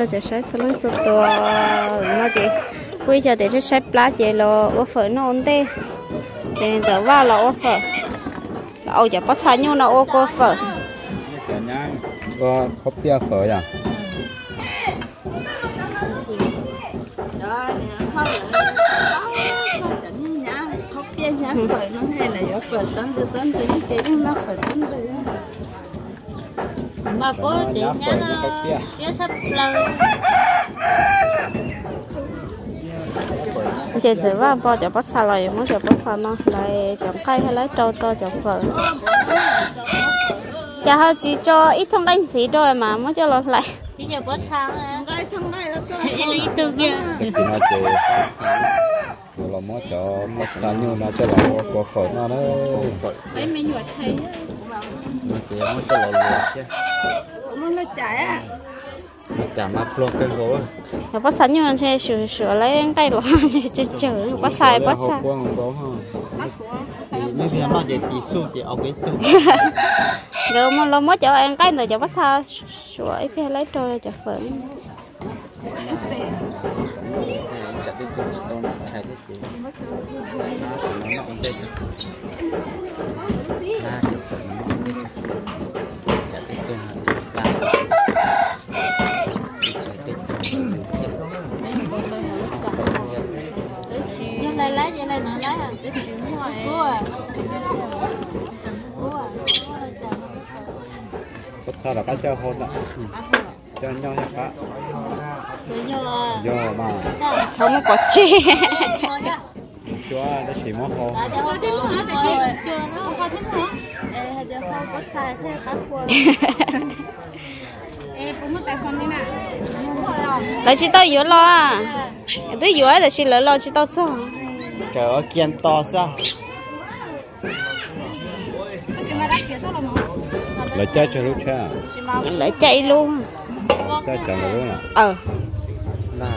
Ces saib txhua leej txhua tus no ces kuj ib co tias saib saib plab ces los ua fawm noj ua ntej. Ces Ntxawm Vaj los ua fawm, los ua cov pob txha nyuj no ua kua fawm. Ua khaub piaj fawm yom. Mas puab dev nyab no siab tshaj plaws. Ces Ntxawm Vaj npo cov pob txha los yuav muab cov pob txha no hlais cov nqaij thiab laib rau rau cov fawm. Cas ho tsis tso ib thooj nqaij ntxiv rau mas muab coj los hlais. Yuav los muab cov pob txha nyuj no coj los ua kua fawm noj na. Cov pob txha nyuj ntshe suav suav lawv nqaij los tsawg tsawg, pob txha pob txha. Nkawd los muab cov nqaij ntawm cov pob txha suav ib pliag laib rau cov fawm. Yog lawv laib ces lawv no laib, twb tsis muaj. Pob txha rov qab coj hau ntawm, coj nyob nyob qab. Yog mas. Txhob muab pov tseg. Cua tab sis muab hau. Lawv tsis tau yuav los, twb yuav tab sis lawv los tsis tau txog. Kawm ua kiag to xwb. Lawv caij tsawg lub tsheb? Lawv caij ib lub. Caij cov lawv lub na.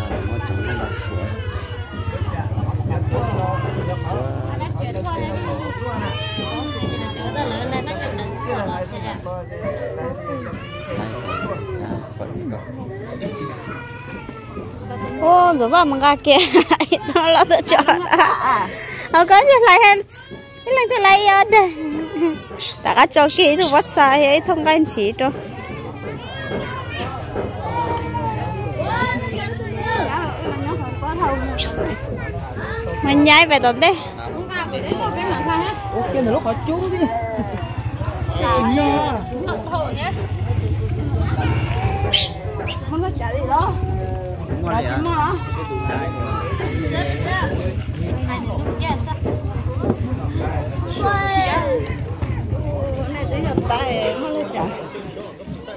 Ub, Ntxawm Vaj mus nqa kiag ib tug los tuaj tso. Ho koj hlais, ib leeg thiaj hlais ib ob daim. Rov qab tso kiag ib tug pob txha thiab ib thooj nqaij ntshiv rau. Mas nyaib pem tom ntej.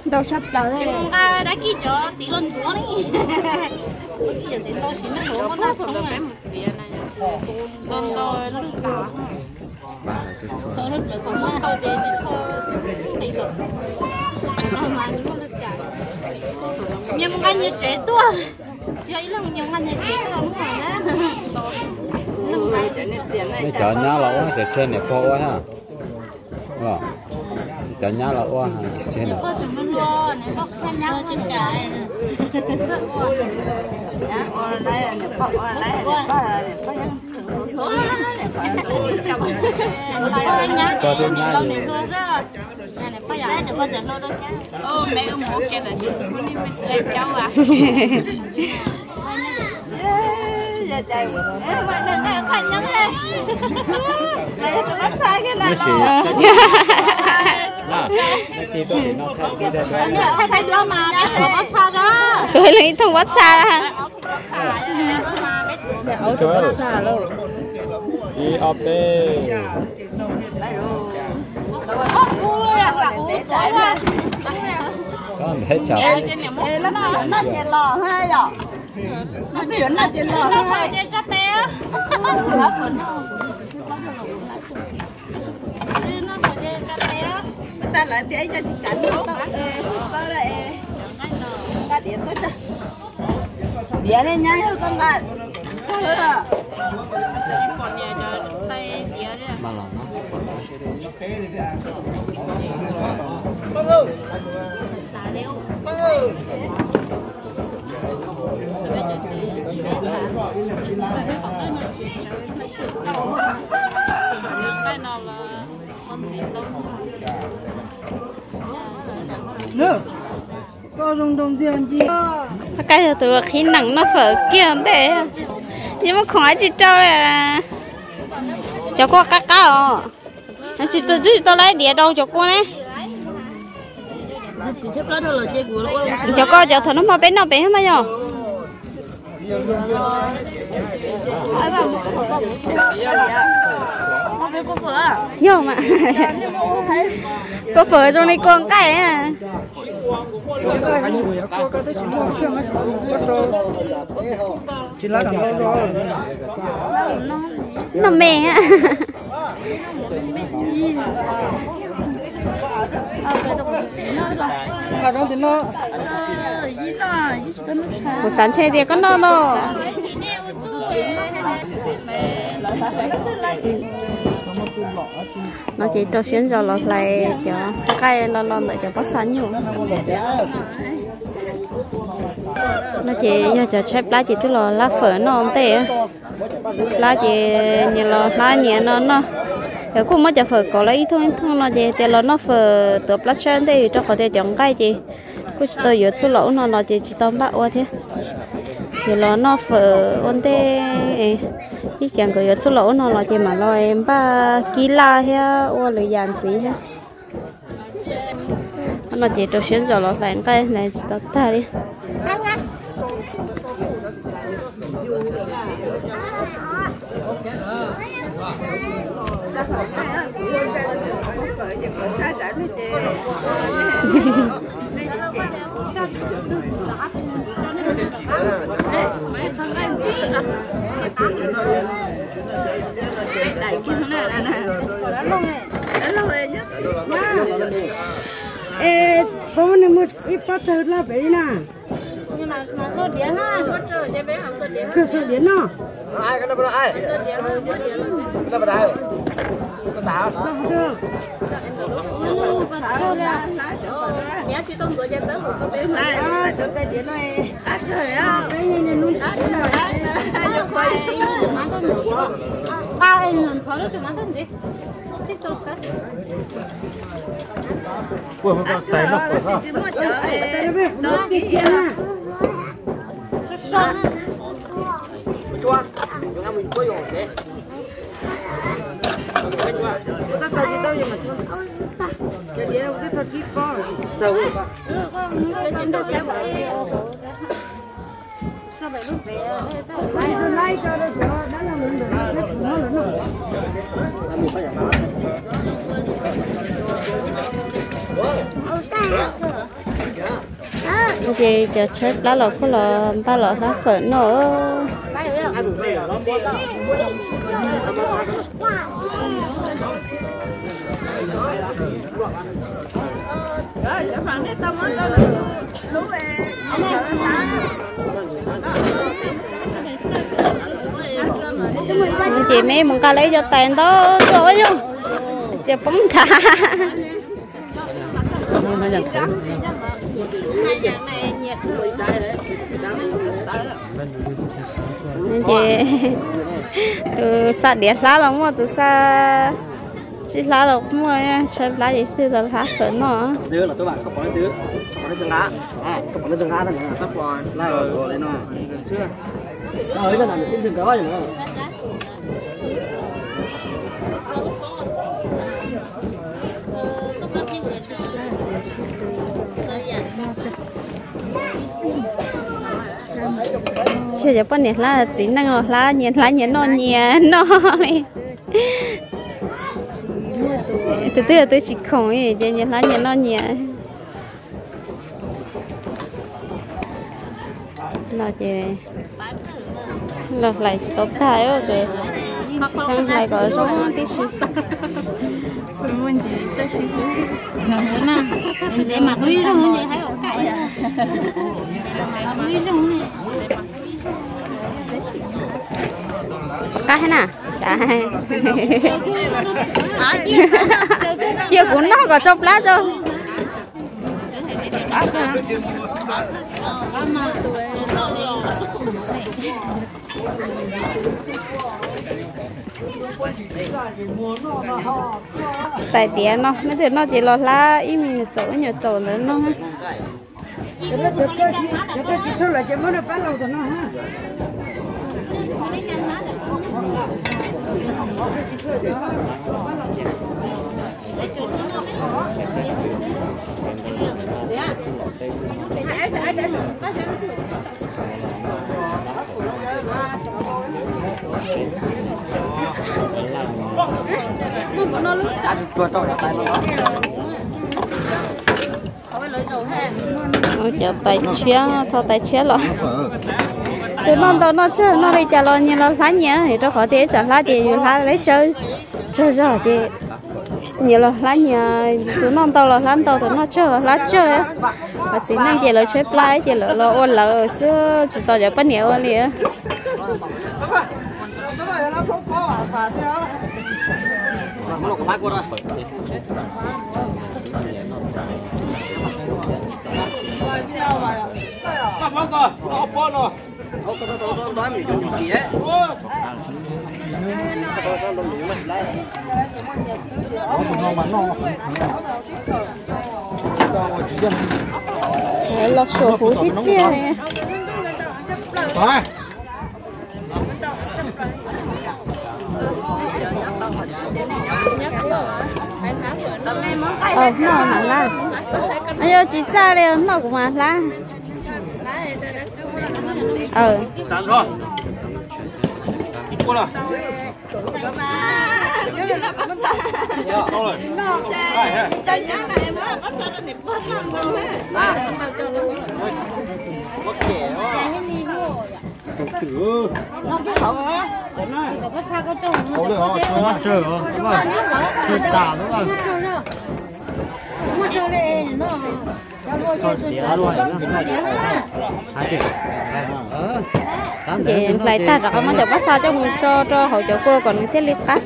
Ntau sab plaws li. Nqa dab kis cov tiv los ntxuav li. Tiv los ntxuav tsis muaj hauv muaj naj txhoov na. Ntau ntau lwj tas. Nyias mus nqa nyias tsev tuaj. Yog ib leeg nyias nqa nyias tsev tuaj muaj na. Nej cov nyab los ua, cov tseg niam pog ua na. Cov nyab los ua, tseg niam. Koj twb nyab. Tus hlub ib thooj pob txha. Ib ob peb. Ntev tsam. Diav ne nyab yog koj nqa. Koj zoo nroo ntxiag nci. Koj yog tus qhib nees noj fawm kiag ntej. Yeej muab khoom dab tsi rau li. Cov kua qab qab os. Tsis tau, twb tsis tau laib diav rau cov kua ne. Cov koj cov thaum no hmo peb noj pem mas yog. Yog mas. Kua fawm zoo li kua nqaij. Noj me. Kuv xav ntshe tias koj noj no. No ces rau siab ntso los hlais cov nqaij los los ntawm cov pob txha nyuj. No ces yog cov tshaib plab ces twb los hlab fawm noj ntej. Tshaib plab ces nyias los hlab nyias no noj. Cov kuj muab cov fawm kauv los ib thooj ib thooj no ces tias los noj fawm tuav plab tshaib ntej vim rau qhov tias cov nqaij ces kuj tsis tau yuav txuj lom ub no los ces tsis tau npaj ua thiab. Ces los noj fawm ua ntej, ib chim nkawd yuav txuj lom ub no los ces mam los npaj kib laj thiab ua lwm yam ntxiv thiab. No ces rau siab ntso los hlais nqaij hlais tsis tau tag li. Es pab nws muag ib pob tawg loj pem li na. Kawg xav diav noj. Ces cov tshaib plab los kuj los npaj los hlab fawm noj. Ces me mus nqa lawv cov tais ntau tuaj ua yog ces poob nthav. Ces tus xa diav hlab los muaj, tus xa tsis hlab los muaj, tshaib plab ces twb tau hlab fawm noj. Tsiaj cov poj niam hlab txiv neej los hlab nyias hlab nyias noj nyias noj li. Tus twg twb tsis khoom ces nyias hlab nyias noj nyias. No ces los hlais tsis tau tag, hlais kom zoo tib si. Qab na, cia kuv noj kom tsau plab tso. Tais diav no, leej twg noj ces los hlab ib me nyuam txaus ib nyuam txaus ntawd noj. Cov tais tshiab, tho tais tshiab los. Tus noj ntau noj tsawg noj li cas los nyias los hlab nyias, rau qhov tias ib tsam hlab ces yus hlab leb tsawb tsawg zog ces nyias los hlab nyias, tus noj ntau los hlab ntau, tus noj tsawg los hlab tsawg. Cov txiv neej ces lawv tshaib plab ces lawv los ua lawv xwb, tsis tau cov poj niam ua li. Los suam huv tiag tiag li. Noj mam hlab. Yog tsis txaj li noj kuv mam hlab. Ces hlais tag rov qab muab cov pab xa coj mus tso rau hauv cov kua kom nws thiaj li qab.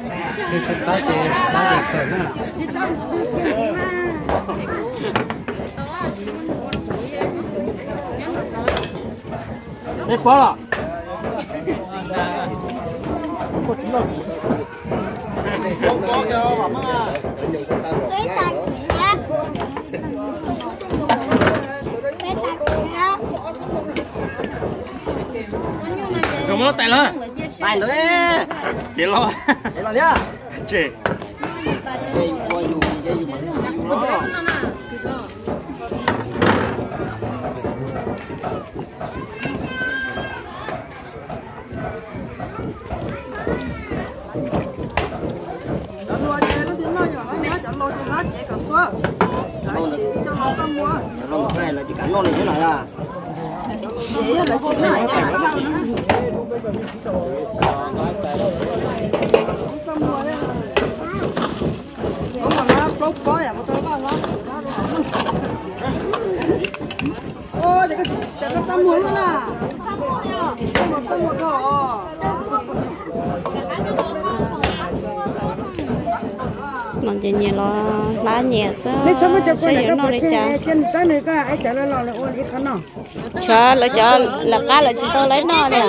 Txog muab lub tais los. Tais ntawd. Ces los. Ces. No ces nyias los hlab nyias xwb, saib yuav noj li cas. Tshuav lawv cov lawv qab lawv tsis tau lawv noj li.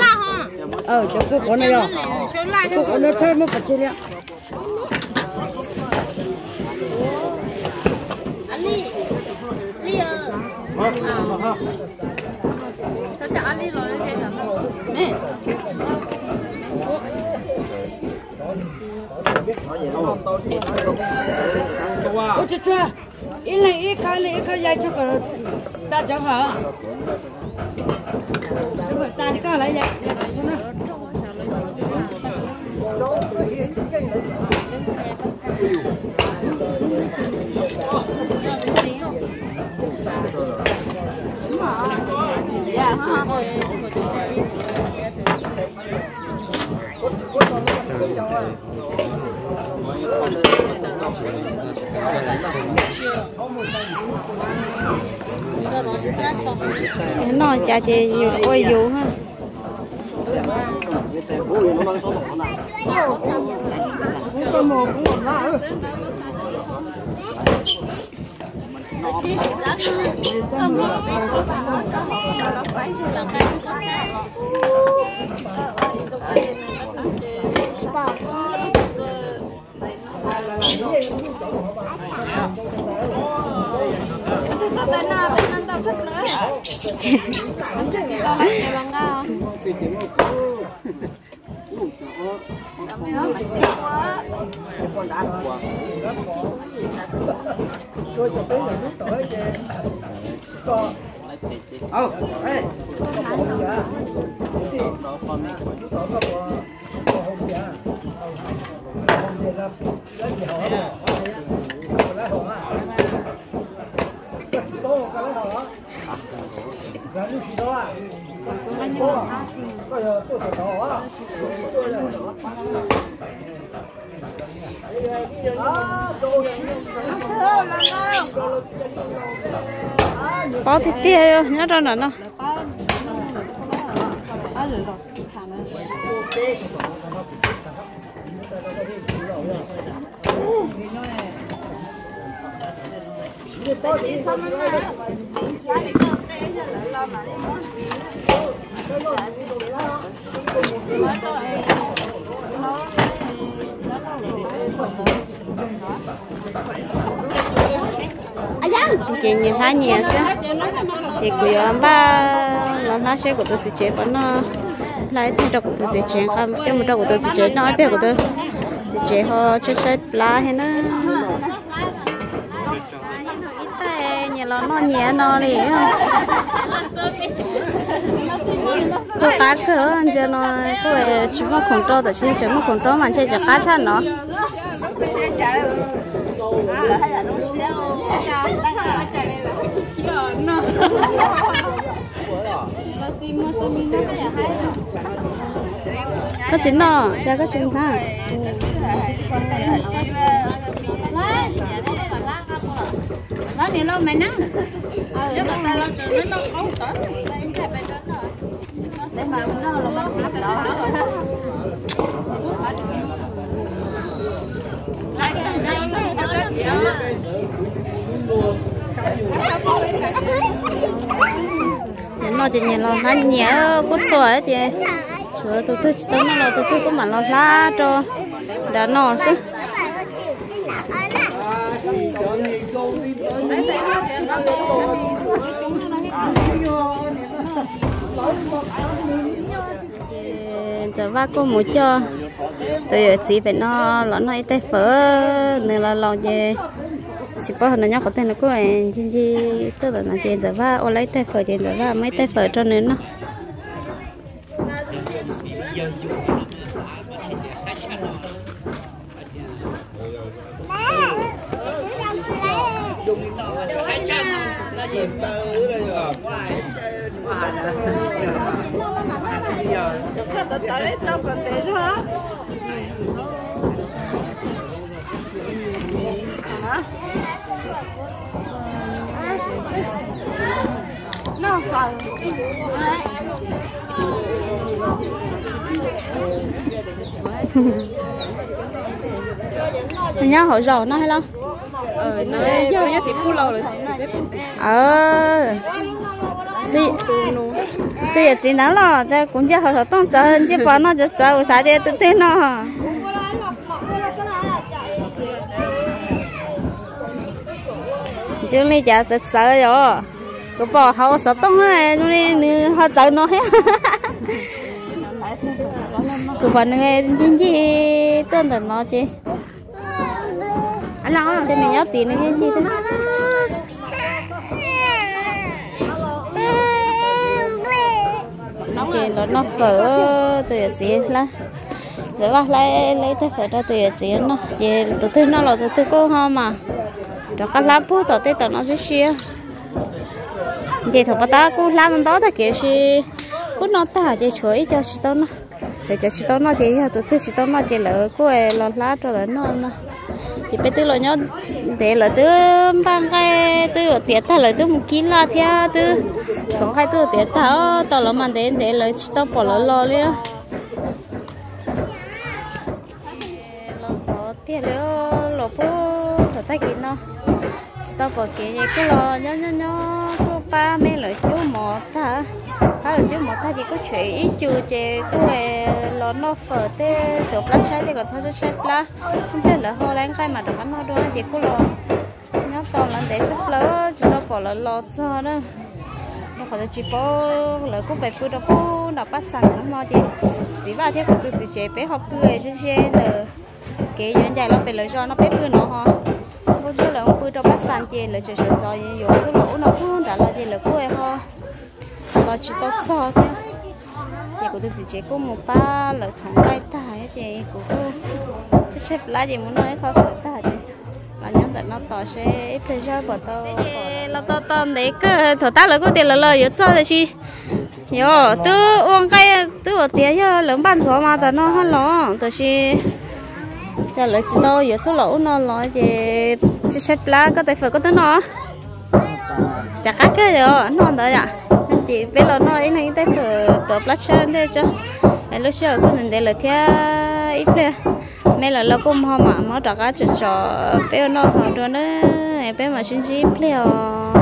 Cov kuj quav no yog, kuj quav no txhawb muab pov tseg li. Ua tsuag tsuag, ib leeg ib khawb, ib leeg ib khawb yai tsuag kom tag cov hawm. Tas li koj lawv yai tsuag na. Noj cas ces yus ua yus. Pob tiag tiag nyob rau nram no. Ces nyias hlab nyias xwb. Ces kuv yuav npaj los hlab seb kuv tus txiv tsev puas noj. Hlab ib teg rau kuv tus txiv tsev, coj mus rau kuv tus txiv tsev noj, ib pliag kuv tus txiv tsev ho tshaib tshaib plab thiab na. Ib teg nyias los noj nyias no li. Kuj qab kawg, ntsia no kuj tsis muaj khoom rau, tab sis tseem muaj khoom rau mas ntshe tseem qab tshaj no. Koj tsis noj, cas koj tsis hnab? Noj ces nyias los hlab nyias kuj txhua ces, tshuav tus twg tsis tau noj los tus twg kuj mam los hlab rau nram no xwb. Ntxawm Vaj kuj mus coj tus yawm txiv pem no los noj ib teg fawm, nws los laus ces tsis paub nws nyob qhov twg, nws kuj ncig ncig tuaj ntawm no ces Ntxawm Vaj ua lawm ib teg fawm ces Ntxawm Vaj muab ib teg fawm rau nws noj. Nyob hauv zaum no los? Tus yawm txiv ntawd los kuv ntsia hauv xov tooj txawv, ntsia pom noj txawv txawv, kuv xav tias tus twg no. Zoo li cas txawv txawv yom? Kuv pom hauv xov tooj zoo li nws ho txawv no thiab. Kuv pom nws ncig ncig tuaj ntawm no ces, ces nws nyob tid nws ncig ncig tuaj. Ces los noj fawm, tus yawm txiv hlab, Ntxawm Vaj hlab ib teg fawm rau tus yawm txiv noj ces tus twg noj los tus twg kuj ho mas rov qab hlab puag tom tej tom no tib si. Ces thaum pas tab kuj hlab ntau tag kev si kuj noj tag ces tshuav ib co tsis tau noj. Lawv cov tsis tau noj ces yog tus twg tsis tau noj ces lawv kuj los hlab rau lawv noj no. Ces peb twb los nyob ntev, lawv twb npaj nqaij twb yuav tiav tag, lawv twb mus kib laj thiab twb xov nqaij twb yuav tiav tag, tau los mas ntev ntev lawv tsis tau pom lawv los li. Los ntxov tiag li, los puag thaum tag kis no tsis tau pom kev ces kuj los nyob nyob nyob kuj pab me lawv cub mov tag. Pab lawv cub mov tag ces kuj tshuav ib cus ces kuj los noj fawm tej, tuav plab tshaib tej kom txhob tshaib plab. Ib pliag lawv ho lab nqaij mas rov qab noj dua ces kuj los nyob tos lawv ntev tshaj plaws tsis tau pom lawv los txog na. Qhov tsis paub lawv kuj pes pw rau pem nram Paj Xas no hmo ces txiv Vaj thiab kuv tus txiv tsev peb ho pw ze ze ntawm kev yuav ncaim los pem lawv zos no peb pw no ho. Ntuj tshiab lawv pw rau Paj Xas ces lawv tseem sawv ntxov yuav tuaj los ub no pem nrad los ces lawv kuj ho los tsis tau txog thiab. Ces kuv tus txiv tsev kuj mus pab lawv txhoov nqaij tag ces kuv kuj tshaib tshaib plab ces mus noj ib qho fawm tag ces los nyob ntawm no tos seb ib pliag zog puas tau. Los tos tos ntev kawg, thaum tab lawv kuj tias lawv los yuav txog tiam sis yog twb ua nqaij twb ua tiav yog lawv npaj ntxov mas tas no ho los tiam sis cas lawv tsis tau yuav tuaj los ub no los ces tshaib tshaib plab. Koj tais fawm koj twb noj? Cas qab kawg yom, noj ntawd yom. Ces peb los noj ib leeg ib tais fawm tuav plab tshab ntej tso. Lub sij hawm kuj ntev ntev lawm thiab ib pliag me lawm los kuj ho mam muab rov qab tsom tsom peb ua noj haus dua na. Peb mam sib ntsib ib pliag os.